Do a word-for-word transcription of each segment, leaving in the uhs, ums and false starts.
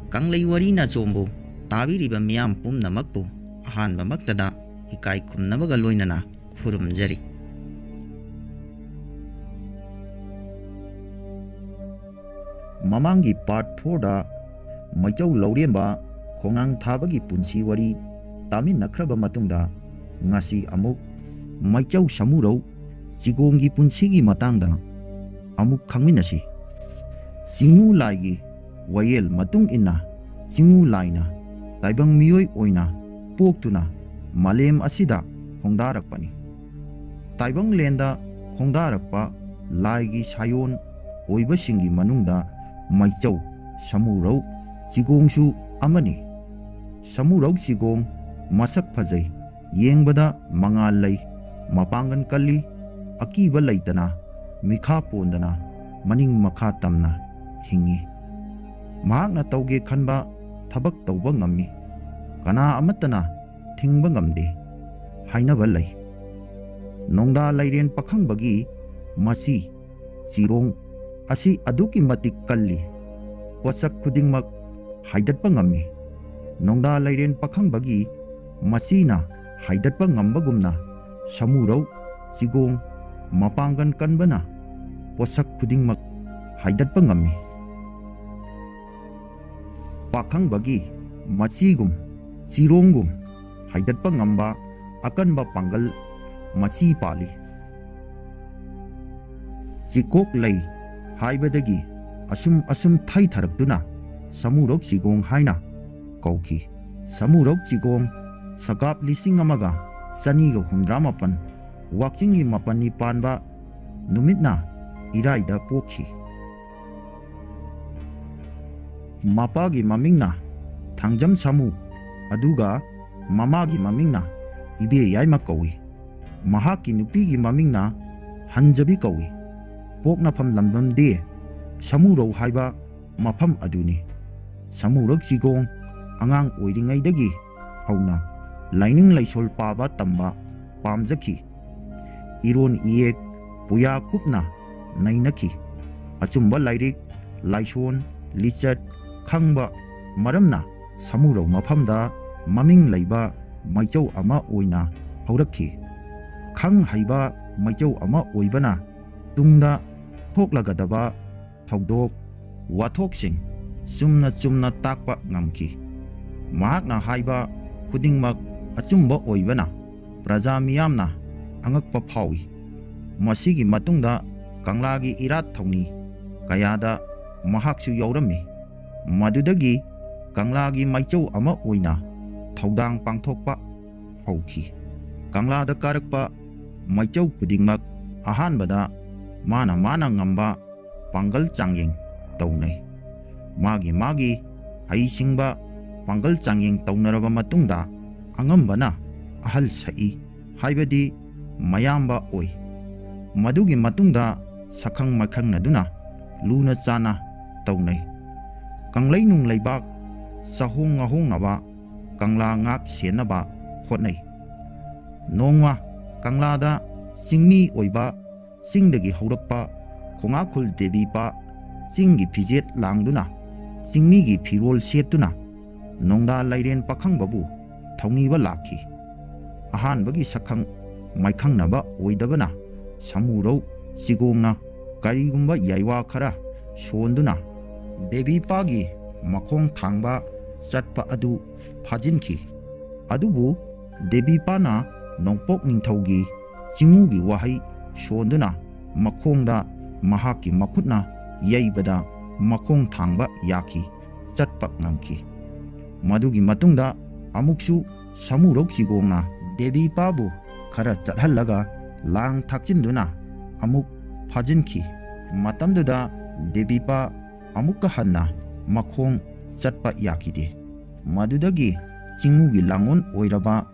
ꯀꯪꯂꯩ ꯋꯥꯔꯤ ꯅꯥꯆꯣꯝꯕꯨ ꯇꯥꯕꯤꯔꯤꯕ ꯃꯤꯌꯥꯝ ꯄꯨꯝꯅꯃꯛꯄꯨ ꯑꯍꯥꯟꯕꯃꯛꯇꯗ ꯏꯀꯥꯏ ꯈꯨꯝꯅꯕꯒ ꯂꯣꯏꯅꯅ ꯈꯨꯔꯨꯝꯖꯔꯤ꯫ ꯃꯃꯥꯡꯒꯤ part fourꯗ ꯃꯩꯆꯧ ꯂꯧꯔꯦꯝꯕ ꯈꯣꯡꯅꯥꯡ ꯊꯥꯕꯒꯤ ꯄꯨꯟꯁꯤ ꯋꯥꯔꯤ ꯇꯥꯃꯤꯟꯅꯈ꯭ꯔꯕ ꯃꯇꯨꯡꯗ, ꯉꯁꯤ ꯑꯃꯨꯛ ꯃꯩꯆꯧ ꯁꯃꯨꯔꯧ ꯆꯤꯒꯣꯡꯒꯤ ꯄꯨꯟꯁꯤꯒꯤ ꯃꯇꯥꯡꯗ ꯑꯃꯨꯛ ꯈꯪꯃꯤꯟꯅꯁꯤ꯫ ꯆꯤꯉꯨ ꯂꯥꯏꯒꯤ ꯋꯥꯌꯦꯜ ꯃꯇꯨꯡ ꯏꯟꯅ, ꯆꯤꯉꯨ ꯂꯥꯏꯅ ꯇꯥꯏꯕꯪ ꯃꯤꯑꯣꯏ ꯑꯣꯏꯅ ꯄꯣꯛꯇꯨꯅ ꯃꯥꯂꯦꯝ ꯑꯁꯤꯗ ꯈꯣꯡꯗꯥꯔꯛꯄꯅꯤ꯫ ꯇꯥꯏꯕꯪꯂꯦꯟꯗ ꯈꯣꯡꯗꯥꯔꯛꯄ ꯂꯥꯏꯒꯤ ꯁꯥꯏꯑꯣꯟ ꯑꯣꯏꯕꯁꯤꯡꯒꯤ ꯃꯅꯨꯡꯗ ꯃꯩꯆꯧ, ꯁꯃꯨꯔꯧ, ꯆꯤꯒꯣꯡꯁꯨ ꯑꯃꯅꯤ꯫ ꯁꯃꯨꯔꯧ ꯆꯤꯒꯣꯡ ꯃꯁꯛ ꯐꯖꯩ, ꯌꯦꯡꯕꯗ ꯃꯉꯥꯜ ꯂꯩ, ꯃꯄꯥꯡꯒꯜ ꯀꯜꯂꯤ, ꯑꯀꯤꯕ ꯂꯩꯇꯅ, ꯃꯤꯈꯥ ꯄꯣꯟꯗꯅ, ꯃꯅꯤꯡ ꯃꯈꯥ ꯇꯝꯅ ꯍꯤꯡꯏ꯫ ꯃꯍꯥꯛꯅ ꯇꯧꯒꯦ ꯈꯟꯕ ꯊꯕꯛ ꯇꯧꯕ ꯉꯝꯃꯤ꯫ ꯀꯅꯥ ꯑꯃꯠꯇꯅ ꯊꯤꯡꯕ ꯉꯝꯗꯦ ꯍꯥꯏꯅꯕ ꯂꯩ꯫ ꯅꯣꯡꯗꯥ ꯂꯥꯏꯔꯦꯟ ꯄꯥꯈꯪꯕꯒꯤ ꯃꯆꯤ ꯆꯤꯔꯣꯡ ꯑꯁꯤ ꯑꯗꯨꯛꯀꯤ ꯃꯇꯤꯛ ꯀꯜꯂꯤ, ꯄꯣꯠꯁꯛ ꯈꯨꯗꯤꯡꯃꯛ ꯍꯥꯏꯗꯠꯄ ꯉꯝꯃꯤ꯫ ꯅꯣꯡꯗꯥ ꯂꯥꯏꯔꯦꯟ ꯄꯥꯈꯪꯕꯒꯤ ꯃꯆꯤꯅ ꯍꯥꯏꯗꯠꯄ ꯉꯝꯕꯒꯨꯝꯅ, ꯁꯃꯨꯔꯧ ꯆꯤꯒꯣꯡ ꯃꯄꯥꯡꯒꯜ ꯀꯟꯕꯅ ꯄꯣꯠꯁꯛ ꯈꯨꯗꯤꯡꯃꯛ ꯍꯥꯏꯗꯠꯄ ꯉꯝꯃꯤ꯫ ꯄꯥꯈꯪꯕꯒꯤ ꯃꯆꯤꯒꯨꯝ, ꯆꯤꯔꯣꯡꯒꯨꯝ ꯍꯥꯏꯗꯠꯄ ꯉꯝꯕ ꯑꯀꯟꯕ ꯄꯥꯡꯒꯜ ꯃꯆꯤ ꯄꯥꯜꯂꯤ꯫ ꯆꯤꯀꯣꯛ ꯂꯩ ꯍꯥꯏꯕꯗꯒꯤ ꯑꯁꯨꯝ ꯑꯁꯨꯝ ꯊꯩꯊꯔꯛꯇꯨꯅ ꯁꯃꯨꯔꯧ ꯆꯤꯒꯣꯡ ꯍꯥꯏꯅ ꯀꯧꯈꯤ꯫ ꯁꯃꯨꯔꯧ ꯆꯤꯒꯣꯡ ꯁꯒꯥꯞ ꯂꯤꯁꯤꯡ ꯑꯃꯒ ꯆꯅꯤꯒ ꯍꯨꯝꯗ꯭ꯔꯥ ꯃꯥꯄꯟ, ꯋꯥꯛꯆꯤꯡꯒꯤ ꯃꯥꯄꯟꯅꯤ ꯄꯥꯟꯕ ꯅꯨꯃꯤꯠꯅ ꯏꯔꯥꯏꯗ ꯄꯣꯛꯈꯤ꯫ ꯃꯄꯥꯒꯤ ꯃꯃꯤꯡꯅ ꯊꯥꯡꯖꯝ ꯁꯥꯃꯨ, ꯑꯗꯨꯒ ꯃꯃꯥꯒꯤ ꯃꯃꯤꯡꯅ ꯏꯕꯦ ꯌꯥꯏꯃ ꯀꯧꯏ꯫ ꯃꯍꯥꯛꯀꯤ ꯅꯨꯄꯤꯒꯤ ꯃꯃꯤꯡꯅ ꯍꯟꯖꯕꯤ ꯀꯧꯏ꯫ ꯄꯣꯛꯅꯐꯝ ꯂꯝꯗꯝꯗꯤ ꯁꯃꯨꯔꯧ ꯍꯥꯏꯕ ꯃꯐꯝ ꯑꯗꯨꯅꯤ꯫ ꯁꯃꯨꯔꯧ ꯆꯤꯒꯣꯡ ꯑꯉꯥꯡ ꯑꯣꯏꯔꯤꯉꯩꯗꯒꯤ ꯍꯧꯅ ꯂꯥꯏꯅꯤꯡ ꯂꯥꯏꯁꯣꯜ ꯄꯥꯕ ꯇꯝꯕ ꯄꯥꯝꯖꯈꯤ꯫ ꯏꯔꯣꯟ ꯏꯌꯦꯛ ꯄꯨꯌꯥ ꯀꯨꯞꯅ ꯅꯩꯅꯈꯤ꯫ ꯑꯆꯨꯝꯕ ꯂꯥꯏꯔꯤꯛ, ꯂꯥꯏꯁꯣꯟ, ꯂꯤꯆꯠ ꯈꯪꯕ ꯃꯔꯝꯅ ꯁꯃꯨꯔꯧ ꯃꯐꯝꯗ ꯃꯃꯤꯡ ꯂꯩꯕ ꯃꯩꯆꯧ ꯑꯃ ꯑꯣꯏꯅ ꯍꯧꯔꯛꯈꯤ꯫ ꯈꯪ ꯍꯩꯕ ꯃꯩꯆꯧ ꯑꯃ ꯑꯣꯏꯕꯅ ꯇꯨꯡꯗ ꯊꯣꯛꯂꯒꯗꯕ ꯊꯧꯗꯣꯛ ꯋꯥꯊꯣꯛꯁꯤꯡ ꯆꯨꯝꯅ ꯆꯨꯝꯅ ꯇꯥꯛꯄ ꯉꯝꯈꯤ꯫ ꯃꯍꯥꯛꯅ ꯍꯥꯏꯕ ꯈꯨꯗꯤꯡꯃꯛ ꯑꯆꯨꯝꯕ ꯑꯣꯏꯕꯅ ꯄ꯭ꯔꯖꯥ ꯃꯤꯌꯥꯝꯅ ꯑꯉꯛꯄ ꯐꯥꯎꯏ꯫ ꯃꯁꯤꯒꯤ ꯃꯇꯨꯡꯗ ꯀꯪꯂꯥꯒꯤ ꯏꯔꯥꯠ ꯊꯧꯅꯤ ꯀꯌꯥꯗ ꯃꯍꯥꯛꯁꯨ ꯌꯥꯎꯔꯝꯃꯤ꯫ ꯃꯗꯨꯗꯒꯤ ꯀꯪꯂꯥꯒꯤ ꯃꯩꯆꯧ ꯑꯃ ꯑꯣꯏꯅ ꯊꯧꯗꯥꯡ ꯄꯥꯡꯊꯣꯛꯄ ꯍꯧꯈꯤ꯫ ꯀꯪꯂꯥꯗ ꯀꯥꯔꯛꯄ ꯃꯩꯆꯧ ꯈꯨꯗꯤꯡꯃꯛ ꯑꯍꯥꯟꯕꯗ ꯃꯥꯅ ꯃꯥꯅ ꯉꯝꯕ ꯄꯥꯡꯒꯜ ꯆꯥꯡꯌꯦꯡ ꯇꯧꯅꯩ꯫ ꯃꯥꯒꯤ ꯃꯥꯒꯤ ꯍꯩꯁꯤꯡꯕ ꯄꯥꯡꯒꯜ ꯆꯥꯡꯌꯦꯡ ꯇꯧꯅꯔꯕ ꯃꯇꯨꯡꯗ ꯑꯉꯝꯕꯅ ꯑꯍꯜ ꯁꯛꯏ, ꯍꯥꯏꯕꯗꯤ ꯃꯌꯥꯝꯕ ꯑꯣꯏ꯫ ꯃꯗꯨꯒꯤ ꯃꯇꯨꯡꯗ ꯁꯛꯈꯪ ꯃꯥꯏꯈꯪꯅꯗꯨꯅ ꯂꯨꯅ ꯆꯥꯟꯅ ꯇꯧꯅꯩ꯫ ꯀꯪꯂꯩꯅꯨꯡ ꯂꯩꯕꯥꯛ ꯆꯥꯍꯣꯡ ꯉꯥꯍꯣꯡꯅꯕ ꯀꯪꯂꯥ ꯉꯥꯛ ꯁꯦꯟꯅꯕ ꯍꯣꯠꯅꯩ꯫ ꯅꯣꯡꯃ ꯀꯪꯂꯥꯗ ꯆꯤꯡꯃꯤ ꯑꯣꯏꯕ ꯆꯤꯡꯗꯒꯤ ꯍꯧꯔꯛꯄ ꯈꯣꯡꯉꯥꯈꯨꯜ ꯗꯦꯕꯤꯄꯥ ꯆꯤꯡꯒꯤ ꯐꯤꯖꯦꯠ ꯂꯥꯡꯗꯨꯅ, ꯆꯤꯡꯃꯤꯒꯤ ꯐꯤꯔꯣꯜ ꯁꯦꯠꯇꯨꯅ ꯅꯣꯡꯗꯥ ꯂꯥꯏꯔꯦꯟ ꯄꯥꯈꯪꯕꯕꯨ ꯊꯧꯅꯤꯕ ꯂꯥꯛꯈꯤ꯫ ꯑꯍꯥꯟꯕꯒꯤ ꯁꯛꯈꯪ ꯃꯥꯏꯈꯪꯅꯕ ꯑꯣꯏꯗꯕꯅ ꯁꯃꯨꯔꯧ ꯆꯤꯒꯣꯡꯅ ꯀꯔꯤꯒꯨꯝꯕ ꯌꯥꯏꯋꯥ ꯈꯔ ꯁꯣꯟꯗꯨꯅ ꯗꯦꯕꯤꯄꯥꯒꯤ ꯃꯈꯣꯡ ꯊꯥꯡꯕ ꯆꯠꯄ ꯑꯗꯨ ꯐꯥꯖꯤꯟꯈꯤ꯫ ꯑꯗꯨꯕꯨ ꯗꯦꯕꯤꯄꯥꯅ ꯅꯣꯡꯄꯣꯛ ꯅꯤꯡꯊꯧꯒꯤ ꯆꯤꯉꯨꯒꯤ ꯋꯥꯍꯩ ꯁꯣꯟꯗꯨꯅ ꯃꯈꯣꯡꯗ ꯃꯍꯥꯛꯀꯤ ꯃꯈꯨꯠꯅ ꯌꯩꯕꯗ ꯃꯈꯣꯡ ꯊꯥꯡꯕ ꯌꯥꯈꯤ, ꯆꯠꯄ ꯉꯝꯈꯤ꯫ ꯃꯗꯨꯒꯤ ꯃꯇꯨꯡꯗ ꯑꯃꯨꯛꯁꯨ ꯁꯃꯨꯔꯧ ꯆꯤꯒꯣꯡꯅ ꯗꯦꯕꯤꯄꯥꯕꯨ ꯈꯔ ꯆꯠꯍꯜꯂꯒ ꯂꯥꯡ ꯊꯥꯛꯆꯤꯟꯗꯨꯅ ꯑꯃꯨꯛ ꯐꯥꯖꯤꯟꯈꯤ꯫ ꯃꯇꯝꯗꯨꯗ ꯗꯦꯕꯤꯄꯥ ꯑꯃꯨꯛꯀ ꯍꯟꯅ ꯃꯈꯣꯡ ꯆꯠꯄ ꯌꯥꯈꯤꯗꯦ꯫ ꯃꯗꯨꯗꯒꯤ ꯆꯤꯉꯨꯒꯤ ꯂꯥꯡꯑꯣꯟ ꯑꯣꯏꯔꯕ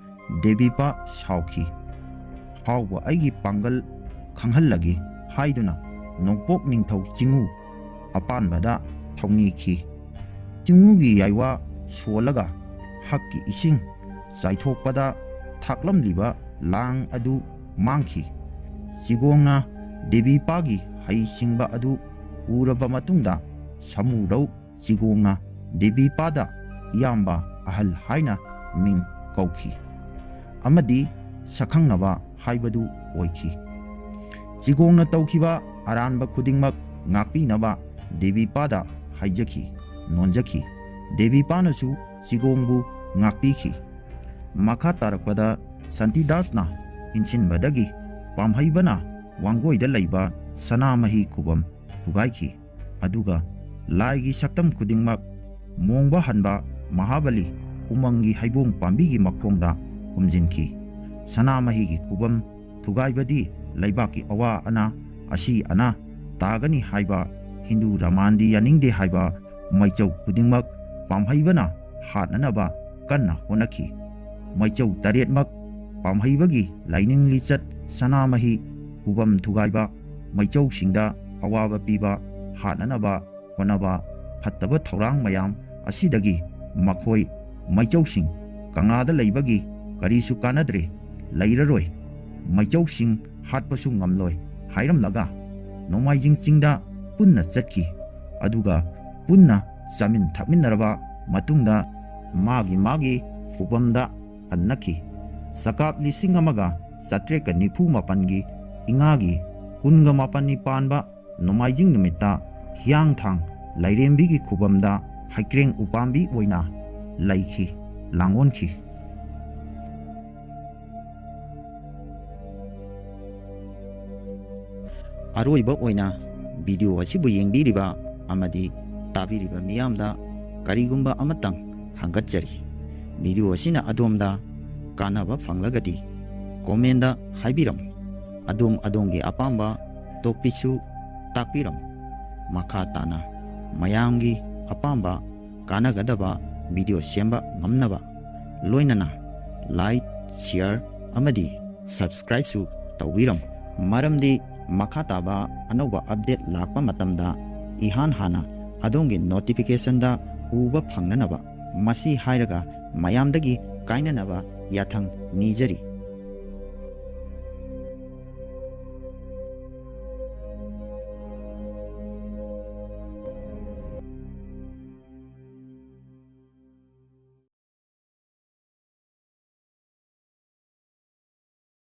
ꯗꯦꯕꯤꯄꯥ ꯁꯥꯎꯈꯤ꯫ "ꯐꯥꯎꯕ ꯑꯩꯒꯤ ꯄꯥꯡꯒꯜ ꯈꯪꯍꯜꯂꯒꯦ" ꯍꯥꯏꯗꯨꯅ ꯅꯣꯡꯄꯣꯛ ꯅꯤꯡꯊꯧ ꯆꯤꯉꯨ ꯑꯄꯥꯟꯕꯗ ꯊꯧꯅꯤꯈꯤ꯫ ꯆꯤꯉꯨꯒꯤ ꯌꯥꯏꯋꯥ ꯁꯣꯜꯂꯒ ꯍꯛꯀꯤ ꯏꯁꯤꯡ ꯆꯥꯏꯊꯣꯛꯄꯗ ꯊꯥꯛꯂꯝꯂꯤꯕ ꯂꯥꯡ ꯑꯗꯨ ꯃꯥꯡꯈꯤ꯫ ꯆꯤꯒꯣꯡꯅ ꯗꯦꯕꯤꯄꯥꯒꯤ ꯍꯩꯁꯤꯡꯕ ꯑꯗꯨ ꯎꯔꯕ ꯃꯇꯨꯡꯗ ꯁꯃꯨꯔꯧ ꯆꯤꯒꯣꯡꯅ ꯗꯦꯕꯤꯄꯥꯗ ꯏꯌꯥꯝꯕ ꯑꯍꯜ ꯍꯥꯏꯅ ꯃꯤꯡ ꯀꯧꯈꯤ ꯑꯃꯗꯤ ꯁꯛꯈꯪꯅꯕ ꯍꯥꯏꯕꯗꯨ ꯑꯣꯏꯈꯤ꯫ ꯆꯤꯒꯣꯡꯅ ꯇꯧꯈꯤꯕ ꯑꯔꯥꯟꯕ ꯈꯨꯗꯤꯡꯃꯛ ꯉꯥꯛꯄꯤꯅꯕ ꯗꯦꯕꯤꯄꯥꯗ ꯍꯥꯏꯖꯈꯤ, ꯅꯣꯟꯖꯈꯤ꯫ ꯗꯦꯕꯤꯄꯥꯅꯁꯨ ꯆꯤꯒꯣꯡꯕꯨ ꯉꯥꯛꯄꯤꯈꯤ꯫ ꯃꯈꯥ ꯇꯥꯔꯛꯄꯗ ꯁꯥꯟꯇꯤꯗꯥꯁꯅ ꯏꯟꯁꯤꯟꯕꯗꯒꯤ ꯄꯥꯝꯍꯩꯕꯅ ꯋꯥꯡꯒꯣꯏꯗ ꯂꯩꯕ ꯁꯅꯥꯃꯍꯤ ꯈꯨꯕꯝ ꯊꯨꯒꯥꯏꯈꯤ꯫ ꯑꯗꯨꯒ ꯂꯥꯏꯒꯤ ꯁꯛꯇꯝ ꯈꯨꯗꯤꯡꯃꯛ ꯃꯣꯡꯕ ꯍꯟꯕ ꯃꯍꯥꯕꯂꯤ ꯎꯃꯪꯒꯤ ꯍꯩꯕꯣꯡ ꯄꯥꯝꯕꯤꯒꯤ ꯃꯈꯣꯡꯗ ꯈꯨꯝꯖꯤꯟꯈꯤ꯫ ꯁꯅꯥꯃꯍꯤꯒꯤ ꯈꯨꯕꯝ ꯊꯨꯒꯥꯏꯕꯗꯤ ꯂꯩꯕꯥꯛꯀꯤ ꯑꯋꯥ ꯑꯅꯥ, ꯑꯁꯤ ꯑꯅꯥ ꯇꯥꯒꯅꯤ ꯍꯥꯏꯕ ꯍꯤꯟꯗꯨ ꯔꯃꯥꯟꯗꯤ ꯌꯥꯅꯤꯡꯗꯦ ꯍꯥꯏꯕ ꯃꯩꯆꯧ ꯈꯨꯗꯤꯡꯃꯛ ꯄꯥꯝꯍꯩꯕꯅ ꯍꯥꯠꯅꯅꯕ ꯀꯟꯅ ꯍꯣꯠꯅꯈꯤ꯫ ꯃꯩꯆꯧ ꯇꯔꯦꯠꯃꯛ ꯄꯥꯝꯍꯩꯕꯒꯤ ꯂꯥꯏꯅꯤꯡ ꯂꯤꯆꯠ, ꯁꯅꯥꯃꯍꯤ ꯈꯨꯕꯝ ꯊꯨꯒꯥꯏꯕ, ꯃꯩꯆꯧꯁꯤꯡꯗ ꯑꯋꯥꯕ ꯄꯤꯕ, ꯍꯥꯠꯅꯅꯕ ꯍꯣꯠꯅꯕ, ꯐꯠꯇꯕ ꯊꯧꯔꯥꯡ ꯃꯌꯥꯝ ꯑꯁꯤꯗꯒꯤ ꯃꯈꯣꯏ ꯃꯩꯆꯧꯁꯤꯡ ꯀꯪꯂꯥꯗ ꯂꯩꯕꯒꯤ ꯀꯔꯤꯁꯨ ꯀꯥꯟꯅꯗ꯭ꯔꯦ, ꯂꯩꯔꯔꯣꯏ, ꯃꯩꯆꯧꯁꯤꯡ ꯍꯥꯠꯄꯁꯨ ꯉꯝꯂꯣꯏ ꯍꯥꯏꯔꯝꯂꯒ ꯅꯣꯡꯃꯥꯏꯖꯤꯡ ꯆꯤꯡꯗ ꯄꯨꯟꯅ ꯆꯠꯈꯤ꯫ ꯑꯗꯨꯒ ꯄꯨꯟꯅ ꯆꯥꯃꯤꯟ ꯊꯛꯃꯤꯟꯅꯔꯕ ꯃꯇꯨꯡꯗ ꯃꯥꯒꯤ ꯃꯥꯒꯤ ꯈꯨꯕꯝꯗ ꯍꯟꯅꯈꯤ꯫ ꯆꯀꯥꯞ ꯂꯤꯁꯤꯡ ꯑꯃꯒ ꯆꯥꯇ꯭ꯔꯦꯠꯀ ꯅꯤꯐꯨ ꯃꯥꯄꯟꯒꯤ ꯏꯉꯥꯒꯤ ꯀꯨꯟꯒ ꯃꯥꯄꯟꯅꯤ ꯄꯥꯟꯕ ꯅꯣꯡꯃꯥꯏꯖꯤꯡ ꯅꯨꯃꯤꯠꯇ ꯍꯤꯌꯥꯡꯊꯥꯡ ꯂꯥꯏꯔꯦꯝꯕꯤꯒꯤ ꯈꯨꯕꯝꯗ ꯍꯩꯀ꯭ꯔꯦꯡ ꯎꯄꯥꯝꯕꯤ ꯑꯣꯏꯅ ꯂꯩꯈꯤ, ꯂꯥꯡꯑꯣꯟꯈꯤ꯫ ꯑꯔꯣꯏꯕ ꯑꯣꯏꯅ video ꯑꯁꯤꯕꯨ ꯌꯦꯡꯕꯤꯔꯤꯕ ꯑꯃꯗꯤ ꯇꯥꯕꯤꯔꯤꯕ ꯃꯤꯌꯥꯝꯗ ꯀꯔꯤꯒꯨꯝꯕ ꯑꯃꯇꯪ ꯍꯪꯒꯠꯆꯔꯤ꯫ Video ꯑꯁꯤꯅ ꯑꯗꯣꯝꯗ ꯀꯥꯟꯅꯕ ꯐꯪꯂꯒꯗꯤ comment ꯍꯥꯏꯕꯤꯔꯝꯃꯨ꯫ ꯑꯗꯣꯝ ꯑꯗꯣꯝꯒꯤ ꯑꯄꯥꯝꯕ topicꯁꯨ ꯇꯥꯛꯄꯤꯔꯝꯃꯨ꯫ ꯃꯈꯥ ꯇꯥꯅ ꯃꯌꯥꯝꯒꯤ ꯑꯄꯥꯝꯕ ꯀꯥꯟꯅꯒꯗꯕ video ꯁꯦꯝꯕ ꯉꯝꯅꯕ ꯂꯣꯏꯅꯅ like, share ꯑꯃꯗꯤ subscribeꯁꯨ ꯇꯧꯕꯤꯔꯝꯃꯨ꯫ ꯃꯔꯝꯗꯤ ꯃꯈꯥ ꯇꯥꯕ ꯑꯅꯧꯕ update ꯂꯥꯛꯄ ꯃꯇꯝꯗ ꯏꯍꯥꯟ ꯍꯥꯟꯅ ꯑꯗꯣꯝꯒꯤ notificationꯗ ꯎꯕ ꯐꯪꯅꯅꯕ꯫ ꯃꯁꯤ ꯍꯥꯏꯔꯒ ꯃꯌꯥꯝꯗꯒꯤ ꯀꯥꯏꯅꯅꯕ ꯌꯥꯊꯪ ꯅꯤꯖꯔꯤ꯫